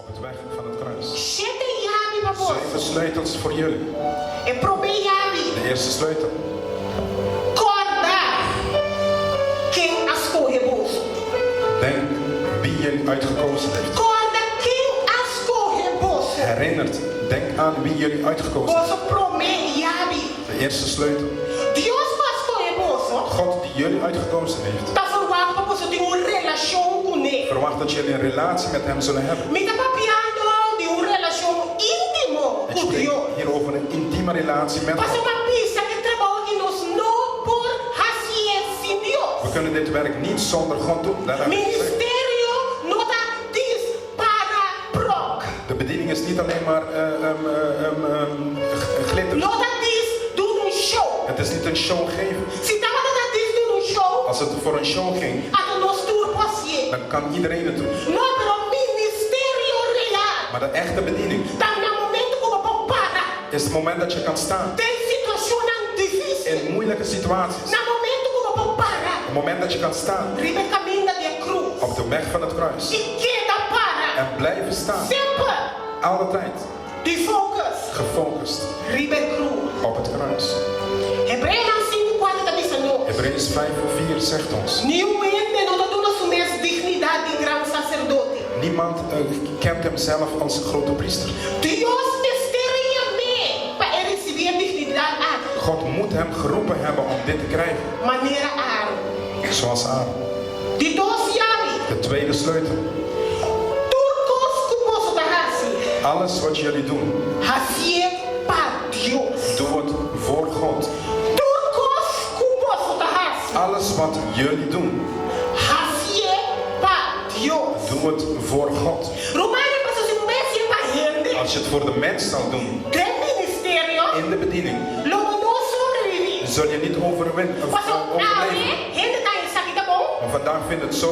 Op het weg van het kruis. Shete yabi pa boso. Zeven sleutels voor jullie. E promé yabi. De eerste sleutel. Kòrda ken a skohe boso. Denk wie jullie uitgekozen heeft. Kòrda ken a skohe boso. Herinnert, denk aan wie jullie uitgekozen heeft. Boso promé yabi. De eerste sleutel. Dios ku a skohe boso. God die jullie uitgekozen heeft. Ta ferwagt pa boso tin un relashon kuné. Verwacht dat jullie een relatie met hem zullen hebben. Mi ta papiando di un relashon íntimo Ik ku spreek Dios. hier over een intieme relatie met God. Pasobra mi a bisa ku e trabou aki nos no por hasié sin Dios. We kunnen dit werk niet zonder God doen. Daar heb ik gezegd. Ministerio no ta dis para pròk. De bediening is niet alleen maar glitter. No ta dis duna un show. Het is niet een show geven. Si tabata ta dis duna un show, Als het voor een show ging, anto nos tur por hasié. dan kan iedereen het doen. No, pero ministerio real Maar de echte bediening ta na momento ku bo por para is het moment dat je kan staan den situashonnan difísil. in moeilijke situaties. Na momento ku bo por para Het moment dat je kan staan riba e kaminda di e krus op de weg van het kruis i keda para en blijven staan semper altijd di focus gefocust riba e krus. op het kruis. Hebreonan sinku kuater ta bisa nos. Hebreeën 5 4 zegt ons. Niun hende no ta duna su mes dignidat di gran saserdote. Niemand kent hemzelf als grote priester. Dios mester yam'é pa e risibí e dignidat aki. God moet hem geroepen hebben om dit te krijgen. Manera Aaron. Zoals Aaron. Di dos yabi. De tweede sleutel. Tur kos ku boso ta hasi. Alles wat jullie doen. Hasié pa Dios. Doe het voor God. Tur kos ku boso ta hasi. Alles wat jullie doen. Hasié pa Dios. Doe het voor God. Rumannan pasobra si bo bai hasié pa hende. Als je het voor de mens zal doen. Den ministerio. In de bediening. Lo bo no sobreviví. Zul je niet overwin Pasobra awe overleven. hende ta esaki ta bon. Want vandaag vindt het zo.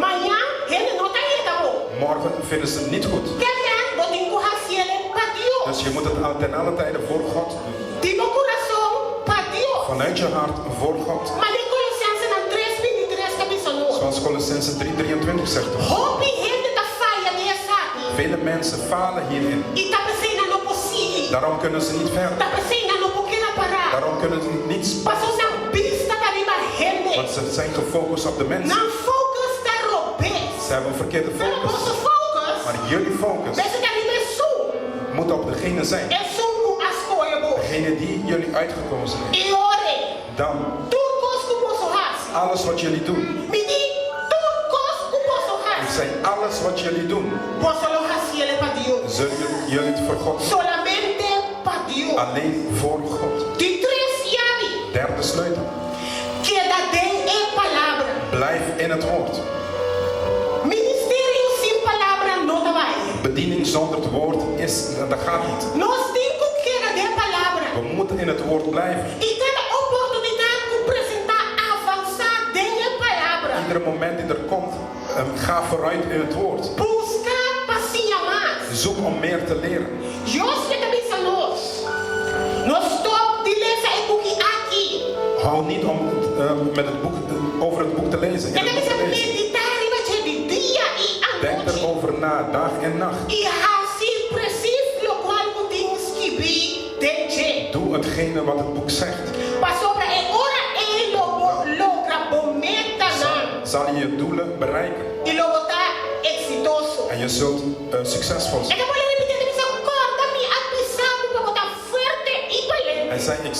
Mañan hende no ta heta bon. Morgen vinden ze het niet goed. Kèmen bo tin ku hasiel pa Dios. Dus je moet het al ten alle tijden voor God doen. Di bo kurason pa Dios. Vanuit je hart voor God. Ma den Kolosensenan tres bintitres ta bisa nos. Zoals Colossensen 3, 23 zegt ons. Hopi hende ta faya den esaki. Vele mensen falen hierin. I ta p'esei nan no por sigui. Daarom kunnen ze niet verder. Ta p'esei nan no por keda pará. Daarom kunnen ze niet. Pasobra nan bista ta riba hende. Want ze zijn gefocust op de mens. Nan focus ta robes. Ze hebben een verkeerde Pero focus. boso focus. Maar jullie focus. Mester ta riba esun. Moet op degene zijn. Esun ku a skohe bo. Degene die jullie uitgekozen heeft. I ora. Dan. Tur kos ku boso hasi. Alles wat jullie doen. Mi di tur kos ku boso hasi. Ik zei alles wat jullie doen. Boso lo hasiel pa Dios. Zullen jullie het voor God doen. Solamente pa Dios. Alleen voor God. Di tres yabi. Derde sleutel. Keda den e palabra. Blijf in het woord. Ministerio sin palabra no ta bai. Bediening zonder het woord is, dat gaat niet. Nos tin ku keda den palabra. We moeten in het woord blijven. I kada oportunidat ku presentá avansá den e palabra. Iedere moment die er komt, ga vooruit in het woord. Buska pa siña mas. Zoek om meer te leren. Josué ta bisa nos, No stòp di lesa e buki aki. Hou niet om met het boek, over het boek te lezen, in E ta het boek bisa te lezen. meditá riba dje di dia i Denk anochi. erover na, dag en nacht. I hasi presis lokual ku tin skibí den dje. Doe hetgene wat het boek zegt. Pasobra e ora ei lo bo logra bo metanan. Zal je je doelen bereiken. I lo bo ta eksitoso. En je zult succesvol E zijn. ta bolbe ripití, e ta bisa, Kòrda mi a bisa bo pa bo ta fuerte i balente. Hij zei, ik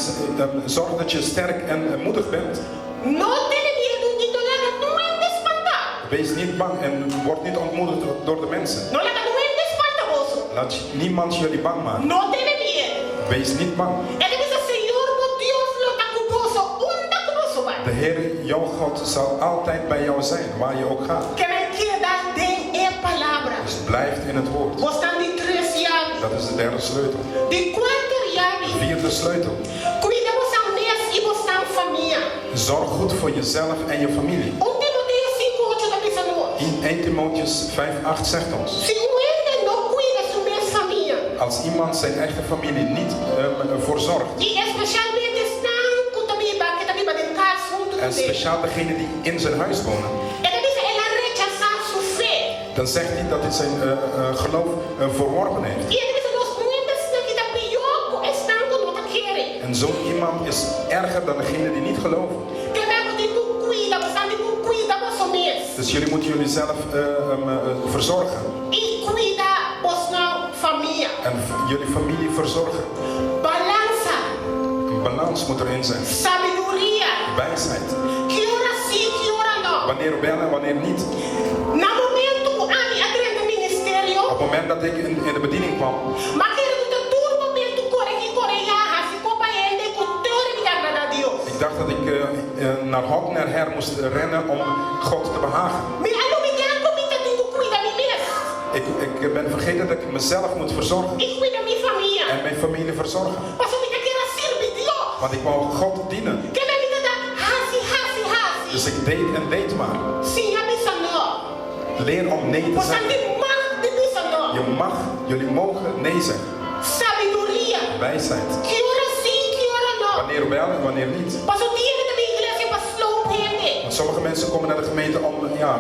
zorg dat je sterk en moedig bent. No tene miedu i no laga nun hende spantá. Wees niet bang en word niet ontmoedigd door de mensen. No laga nun hende spanta boso. Laat niemand jullie bang maken. No tene miedu. Wees niet bang. E ta bisa, Señor bo Dios lo ta ku boso unda ku boso bai. De Heer jouw God zal altijd bij jou zijn, waar je ook gaat. Ke men keda den e palabra. Dus blijf in het woord. Bo stan di tres yabi. Dat is de derde sleutel. Di kuater yabi. Vierde sleutel. Kuida bo san mes i bo san famia. Zorg goed voor jezelf en je familie. Un Timoteo sinku ocho ta bisa nos. In 1 Timotheüs 5, 8 zegt ons. Si un hende no kuida su mes famia. Als iemand zijn eigen familie niet verzorgt. I especialmente esnan ku ta biba, ke ta biba den kas huntu En ku den. speciaal degene die in zijn huis wonen. E ta bisa el a rechasá su fe. Dan zegt hij dat hij zijn geloof verworpen heeft. I e ta bisa nos, Un hende asina ki ta pió ku esnan ku no ta kere. En zo'n iemand is erger dan degene die niet geloven. Ke men ku tin ku kuida, boso tin ku kuida boso mes. Dus jullie moeten jullie zelf verzorgen. I kuida bosnan famia. En jullie familie verzorgen. Balansa. Een balans moet erin zijn. Sabiduria. Wijsheid. Ki ora sí, ki ora no. Wanneer wel en wanneer niet. Na momento ku ami a drenta ministerio. Op het moment dat ik in de bediening kwam. M'a kere ku ta tur momento kore ki kore ya hasi kopa hende ku tur mi ta agrada Dios. Ik dacht dat ik naar hot naar her moest rennen om God te behagen. Mi a lubidá ku mi ta tin ku kuida mi mes. Ik ben vergeten dat ik mezelf moet verzorgen. I kuida mi famia. En mijn familie verzorgen. Pasobra mi ta kier a sirbi Dios. Want ik wou God dienen. Ke mi ta ta hasi, hasi, hasi. Dus ik deed en deed maar. Siña bisa no. Leer om nee te Bosan zeggen. tin mag di bisa no. Je mag, jullie mogen nee zeggen. Sabiduria. Wijsheid. Ki ora sí, ki ora no. Wanneer wel en wanneer niet. Pasobra tin hende ta bin iglesia pa sloop hende. Want sommige mensen komen naar de gemeente om, ja,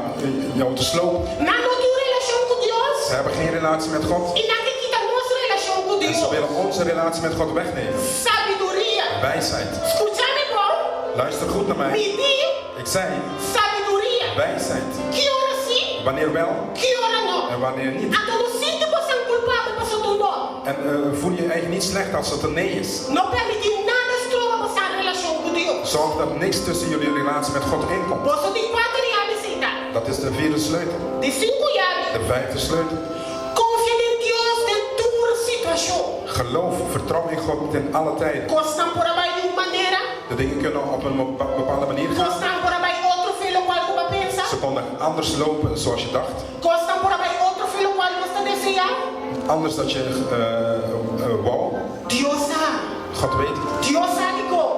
jou te slopen. Nan no tin un relashon ku Dios. Ze hebben geen relatie met God. I nan ke kita nos relashon ku En Dios. ze willen onze relatie met God wegnemen. Sabiduria. Wijsheid. Skucha mi bon. Luister goed naar mij. Mi di. Ik zei. Sabiduria. Wijsheid. Ki ora sí? Wanneer wel. Ki ora no? En wanneer niet. Anto no sinti bosan kulpabel pasobra no. En voel je eigen niet slecht als het een nee is. No permití nada stroba bosan relashon ku Dios. Zorg dat niks tussen jullie relatie met God inkomt. Boso di kuater yabi sinta. Dat is de vierde sleutel. Di sinku yabi. De vijfde sleutel. Konfia den Dios den tur situashon. Geloof, vertrouw in God ten alle tijden. Kosnan por a bai di un manera. De dingen kunnen op een bepaalde manier gaan. Kosnan por a bai otro fe lokual ku bo a pensa. Ze konden anders lopen zoals je dacht. Kosnan por a bai otro fe lokual nos ta deseá. Anders dat je wou. Dios sa. God weet het. Dios sa dikon.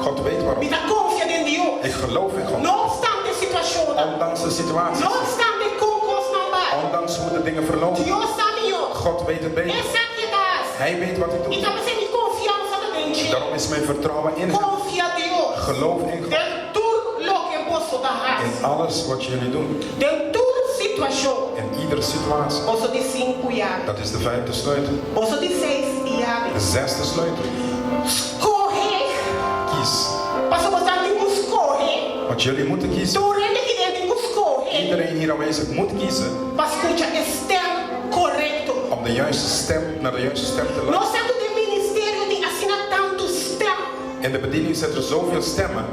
God weet waarom. Mi ta konfia den Dios. Ik geloof in God. No opstante situashonnan. Ondanks de situaties. No opstante kon kosnan bai. Ondanks hoe de dingen verlopen. Dios sa mihó. God weet het beter. E sa ke ta hasi. Hij weet wat hij I doet. ta p'esei mi konfiansa ta den dje. Daarom is mijn vertrouwen in hem. Konfia Dios. Geloof in God. Den tur loke boso ta hasi. In alles wat jullie doen. Den tur situashon. In iedere situatie. Boso di sinku yabi. Dat is de vijfde sleutel. Boso di seis yabi. De zesde sleutel. Skohe. Kies. Pasobra boso tin ku skohe. Want jullie moeten kiezen. Tur hende ki den tin ku skohe. Iedereen hier aanwezig moet kiezen. Pa skucha e stem korekto. Om de juiste stem, naar de juiste stem te Nos luisteren. sa ku den ministerio tin asina tantu stem. In de bediening zitten er zoveel stemmen.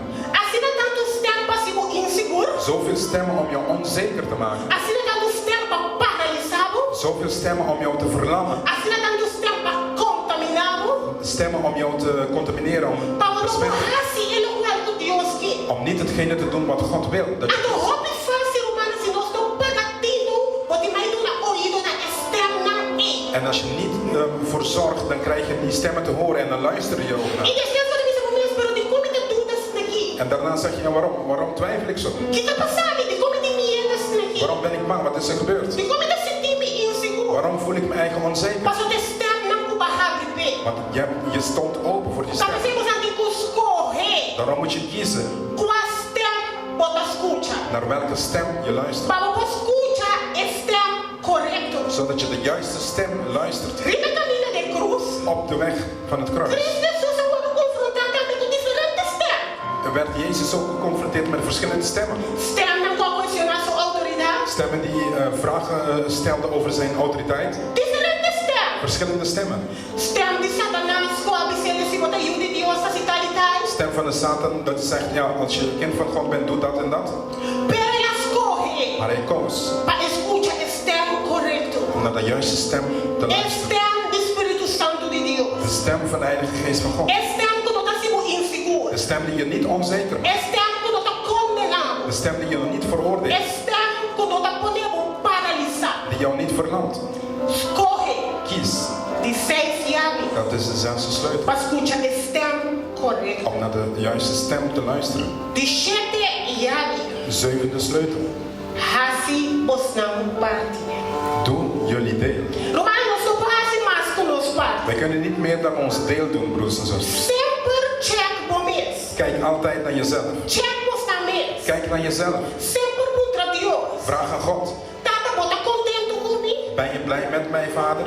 Asina tantu stem pa hasi bo insigur. Zoveel stemmen om jou onzeker te maken. Asina tantu stem pa paralisá bo. Zoveel stemmen om jou te verlammen. Asina tantu stem pa kontaminá bo. Stemmen om jou te contamineren, om Pa bo no por besmetten. hasi e lokual ku Dios ke. Om niet hetgene te doen wat God wil. Dat je Anto hopi fásil, rumannan, si nos no paga tinu, bo tin mai duna oido na e stemnan ei. En als je niet ervoor zorgt, dan krijg je die stemmen te horen en dan luister je ook naar. I despues bo ta bisa bo mes, Pero dikon mi ta duda asina aki? En daarna zeg je, ja, waarom, waarom twijfel ik zo? Ki ta pasa mi? Dikon mi tin miedu asina aki? Waarom ben ik bang? Wat is er gebeurd? Dikon mi ta sinti mi insigur? Waarom voel ik me eigen onzeker? Pasobra e stemnan ku bo a habri p'e. Want je, je stond open voor die Ta stem. p'esei bo tin ku skohe. Daarom moet je kiezen Kua stem bo ta skucha? naar welke stem je luistert. Pa bo por skucha e stem korekto. Zodat je de juiste stem luistert. Riba e kaminda di e krus. Op de weg van het kruis. Kristu Hesus a wòrdu konfrontá tambe ku diferente stem. Werd Jezus ook geconfronteerd met verschillende stemmen. Stemnan ku a kuestioná su outoridat. Stemmen die vragen stelden over zijn autoriteit. Diferente stem. Verschillende stemmen. Stem di Satanas ku a bis'é si bo ta yu di Dios hasi tal i tal. Stem van de Satan dat zegt, ja, als je kind van God bent, doe dat en dat. Pero el a skohe. Maar hij koos. Pa e skucha e stem korekto. Om naar de juiste stem te E luisteren. stem di Spiritu Santu di Dios. De stem van de Heilige Geest van God. E stem ku no ta hasi bo insigur. De stem die je niet onzeker E maakt. stem ku no ta kondená bo. De stem die je niet veroordeelt. E stem ku no ta pone bo paralisá. Die jou niet verlamt. Skohe. Kies. Di seis yabi. Dat is de zesde sleutel. Pa skucha e stem korekto. Om naar de juiste stem te luisteren. Di shete yabi. Zevende sleutel. Hasi bosnan parti. Doen jullie deel. Ruman, nos no por hasi mas ku nos parti. Wij kunnen niet meer dan ons deel doen, broers en zusters. Semper check bo mes. Kijk altijd naar jezelf. Check bosnan mes. Kijk naar jezelf. Semper puntra Dios. Vraag aan God. Tata, bo ta. Ben je blij met mij, Vader?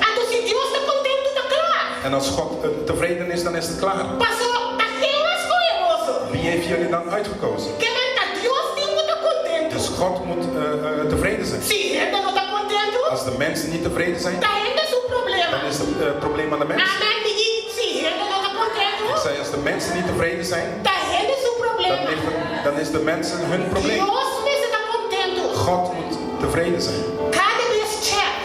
Anto si Dios ta kontentu ta kla. En als God tevreden is, dan is het klaar. Paso ta ken a skohe boso? Wie heeft jullie dan uitgekozen? Ke men ta Dios tin ku ta kontentu. Dus God moet tevreden zijn. Si hende no ta kontentu. Als de mensen niet tevreden zijn. Ta hende su problema. Dan is het probleem aan de mens. Amen mi di si hende no ta kontentu. Ik zei als de mensen niet tevreden zijn. Ta hende su problema. Dan ligt het, dan is de mensen hun probleem. Dios mester ta kontentu. God moet tevreden zijn. Kada bes check.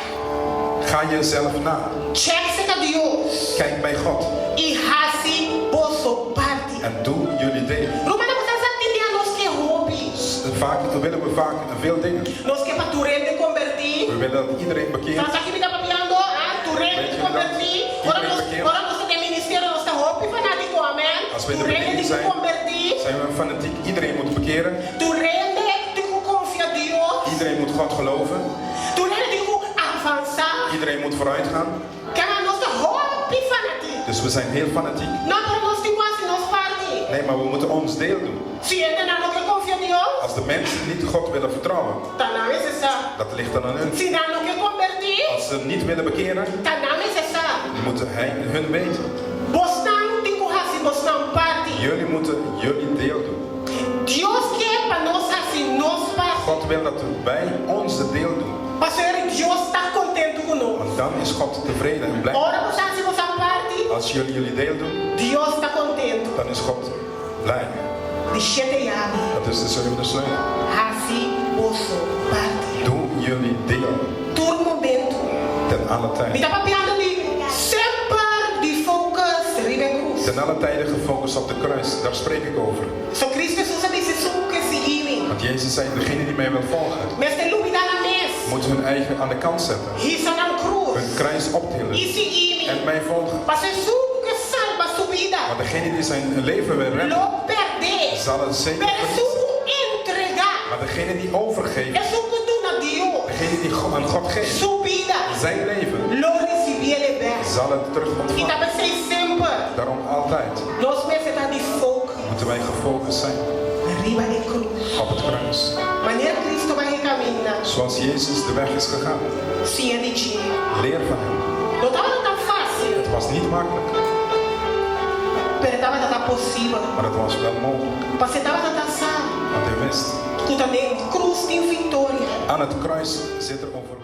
Ga jezelf na. Check serka Dios. Kijk bij God. I hasi boso parti. En doe jullie deel. Rumannan ku sa sa tin dia nos ke hopi. Vaak willen we vaak veel dingen. Nos ke pa tur hende kombertí. We willen dat iedereen bekeert. Sa sa ki mi ta papiando? Ah, tur hende kombertí. Ora nos ora nos ta den ministerio nos ta hopi fanátiko, amen. Als we in de Tur hende bediening tin ku zijn, kombertí. zijn we fanatiek. Iedereen moet bekeren. Tur hende tin ku konfia Dios. Iedereen moet God geloven. Tur hende tin ku avansá. Iedereen moet vooruit gaan. Kema nos ta hopi fanatiek. Dus we zijn heel fanatiek. No, pero nos tin ku hasi nos parti. Nee, maar we moeten ons deel doen. Si hendenan no ke konfia Dios. Als de mensen niet God willen vertrouwen. Ta nan mester sa. Dat ligt dan aan hun. Si nan no ke kombertí. Als ze niet willen bekeren. Ta nan mester sa. Moeten hij, hun weten. Bosnan tin ku hasi bosnan parti. Jullie moeten jullie deel doen. Dios ke pa nos hasi nos parti. God wil dat wij onze deel doen. Pasobra Dios ta kontentu ku nos. Want dan is God tevreden en blij. Ora bo sa hasi bosan parti. Als jullie jullie deel doen. Dios ta kontentu. Dan is God blij. Di shete yabi. Dat is de zevende sleutel. Hasi boso parti. Doe jullie deel. Tur momentu. Ten alle Mi tijde. ta papiando di semper di focus riba e krus. Ten alle tijde gefocust op de kruis, daar spreek ik over. So Cristo Hesus a bisa esun ku ke sigui mi. Want Jezus zei, degene die mij wil volgen. Mester lubida nan mes. Moet hun eigen aan de kant zetten. Hisa nan krus. Hun kruis optillen. I sigui mi. En mij volgen. Paso esun ku ke salba su bida. Want degene die zijn leven wil redden. Lo perdé. Zal het zeker Pero esun verliezen. ku entregá. Maar degene die overgeeft. Esun ku duna Dios. Degene die aan God geeft. Su bida. Zijn leven. Lo risibié el bèk. Zal het terug I ta ontvangen. p'esei semper. Daarom altijd. Nos mester ta di focus. Moeten wij gefocust zijn. Riba e krus. Op het kruis. Manera Cristo bai e kaminda. Zoals Jezus de weg is gegaan. Siña di dje. Leer van hem. No tabata tan fásil. Het was niet makkelijk. Pero e tabata ta posibel. Maar het was wel mogelijk. Pasobra e tabata ta sa. Want hij wist. Ku ta den krus tin viktoria. Aan het kruis zit er overwinning.